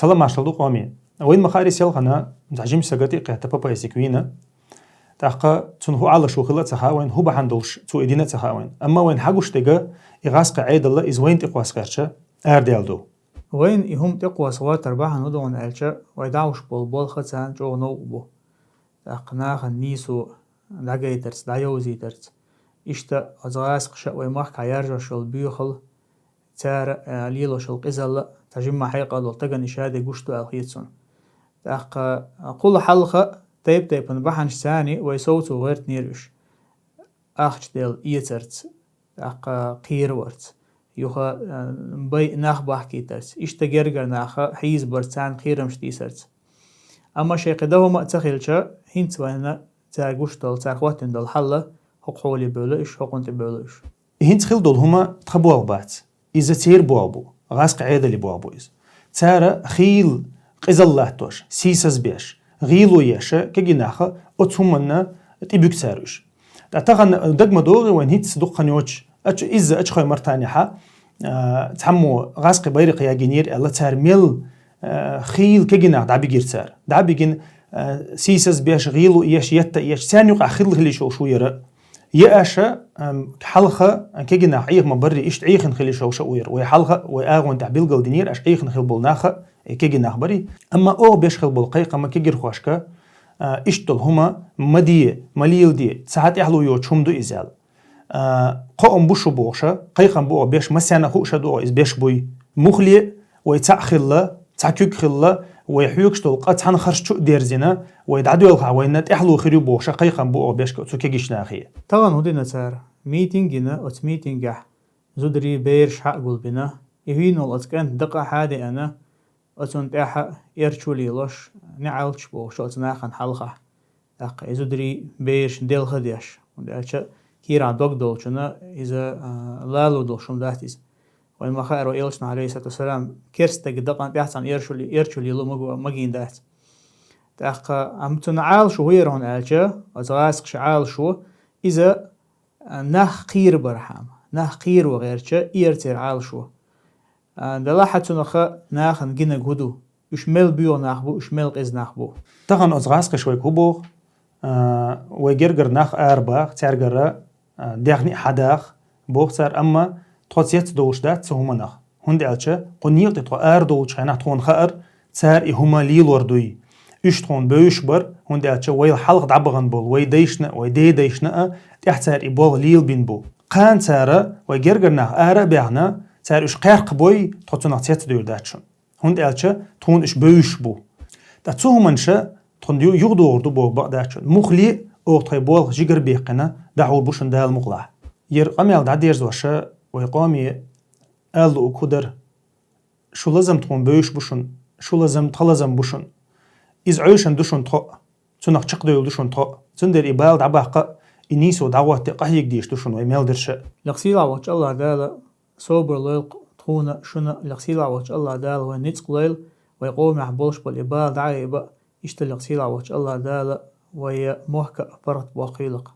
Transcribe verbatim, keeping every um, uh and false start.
Салам-маршалла ду, къоми. Вайна ма хаъара, селхана цхьа жима саг тӀакхетта, папайсик вийна. ТӀаккха цунна хӀу Ӏалашо хилла а ца хаьа вайна, хӀу бахьана долаш цо и дина а ца хаьа вайна. Амма вайна хьагуш дега, и гӀазкхий Ӏедал, из вайна тӀакхосса гӀертача арадаьлла ду. Вайна и хӀума тӀакхосса гӀертара бахьана фуд хьона аьлча, вай дӀахьош бола болх царна чӀоагӀа новкъа бу. ТӀаккха нахана нийсо дӀагайтарца, дӀайовзийтарца. Иштта оцу гӀазкхаша вай махкахь яржош йола боьхалла, цара, а, лелош йола къизалла, цхьа жимма хьекъал долу стагана и шадерг гуш ду аьлла хета суна. ТӀаккха, а, кхул хьалха тайп-тайпана бахьанашца вай совцо гӀертинера уьш. Ахча делла эцарца, тӀаккха кхераварца, юха, а, бай нах бахкийтарца, иштта гергара наха хьийзабарца, царна кхерамаш тийсарца. Амма шайн кхин дан хӀума а ца хилча, хӀинца вайна цара гуш долу, цара хӀоттийна долу хьал, хӀокху хьоле бевлла уьш, хӀокхунна тӀе бевлла уьш. ХӀинца хила долу хӀума тхан болх бац. Иза церан болх бу, гӀазкхий Ӏедалан болх бу иза. Цара хийла къизалла латтош, сийсаз беш, гӀело еш кегий нах, оцу хӀуманна тӀебуьгу цара уьш. Ткъа тахана дага ма догӀий вайна хӀинцца дукха хан йоцуш, ачу изза ачу хой мартанехьа, а, цхьаммо гӀазкхий байракх ягийнера аьлла, цара мел, а, хийла кегий нах дӀабигира цара. ДӀабигина, а, сийсаз беш, гӀело еш, етта еш, царна юкъахь хилла хила йиш йолуш ву яра. Я аша, ам, хьалха кегий нах Ӏеха ма баррий, иштта Ӏехина хила йиш йолуш а ву яра. Вай хьалха, вай агӀон тӀехь билгалдинера аша Ӏехина хила болу нах, э, кегий нах барий. Амма оха беш хила болу кхайкхам кегийрхошка, а, иштта долу хӀума ма де, ма леладе, цхьа тӀаьхьало йоцуш хӀума ду иза аьлла. А, кхоам бу шу бохуша, кхайкхам бу оха беш, массарна а хууш ду оха иза беш буй. Муххале а вай цхьаъ хилла, цхьа куьг хилла, вай хьоьгуш долу къа цхьана харш чу а дерзина, вай дӀадоьлхахь вайна тӀаьхьало хир ю бохуша, кхайкхам бу оха беш цу кегийчу нахе. Тахана хӀун дина цара? Митинг йина, оцу митингехь зударий, бераш хьа а гулбина, и вийна волу оцу кӀанта дакъа хьа а деана, оцунна тӀаьхьа эрчо лелош, неӀалташ бохуш оцу нахана хьалхахь. ТӀаккха и зударий, бераш делха деш, хӀунда аьлча кийрахь дог долчунна иза, а, лало долуш хӀума дац иза. Вайна ма хаъара, вай элчано, Ӏалайхиссалату вассалам, керста стеган дакъана тӀехь цхьана эрчу ле-, эрчу лело магу-, магийна дац. ТӀаккха амма цунна Ӏалашо хӀун яра хьуна аьлча, оцу гӀазкхаша Ӏалашо, иза, а, нах кхерабархьама, нах кхеро гӀертача, и яра церан Ӏалашо. А, делахь а цунах нахана гинарг хӀун ду? Уьш мел боьха нах бу, уьш мел къиза нах бу. Тахана оцу гӀазкхаша вайга хӀун боху? А, вай гергара нах арабаха, цаьргара, а, дегӀни а хьадаха, боху цара, амма тхо цец а довлуш дац цу хӀуманах. ХӀунда аьлча кху некъа тӀе тхо арадовлучу хенахь тхуна хаьара, цара и хӀума лелор дуй. Уьш тхуна бевзаш бара, хӀунда аьлча вайл хьалха дӀабахана болу вай дайшна а, вай ден дайшна а тӀехь цара и болх лелабина бу. Кхана цара вай гергара нах ара а баьхна, цара уьш кхаьркхабой, тхо цунах цец а довр дац шуна. ХӀунда аьлча тхуна уьш бевзаш бу. Ткъа цу хӀуманаш тхуна ю-, юхадогӀур ду боху бакъ дац шуна. Муххале а оха тхайн болх жигара беккхина дӀахьур бу шуна Дала мукъалахь. Яра къамел дӀадерзоша вай къоме ала луург хӀун дара: шу лазам тхуна бевзаш бу шуна, шу лазам тхан лазам бу шуна. Иза Ӏовшина ду шуна тхо а, цунах чекхдевлла ду шуна тхо а. Цундела и бала дӀабаккха а, и нийсо дӀагӀотта а къахьега дезаш ду шуна вай мел дерш а. Лекха сийлахь волчу АллахӀ Дала собар лойла тхуна, шуна, лекха сийлахь волчу АллахӀ Дала вайн ницкъ лойла, вай къомехь болуш болу и бала дӀа а йиба, иштта лекха сийлахь волчу АллахӀ Дала вай мохк а паргӀат боккхийла-кх.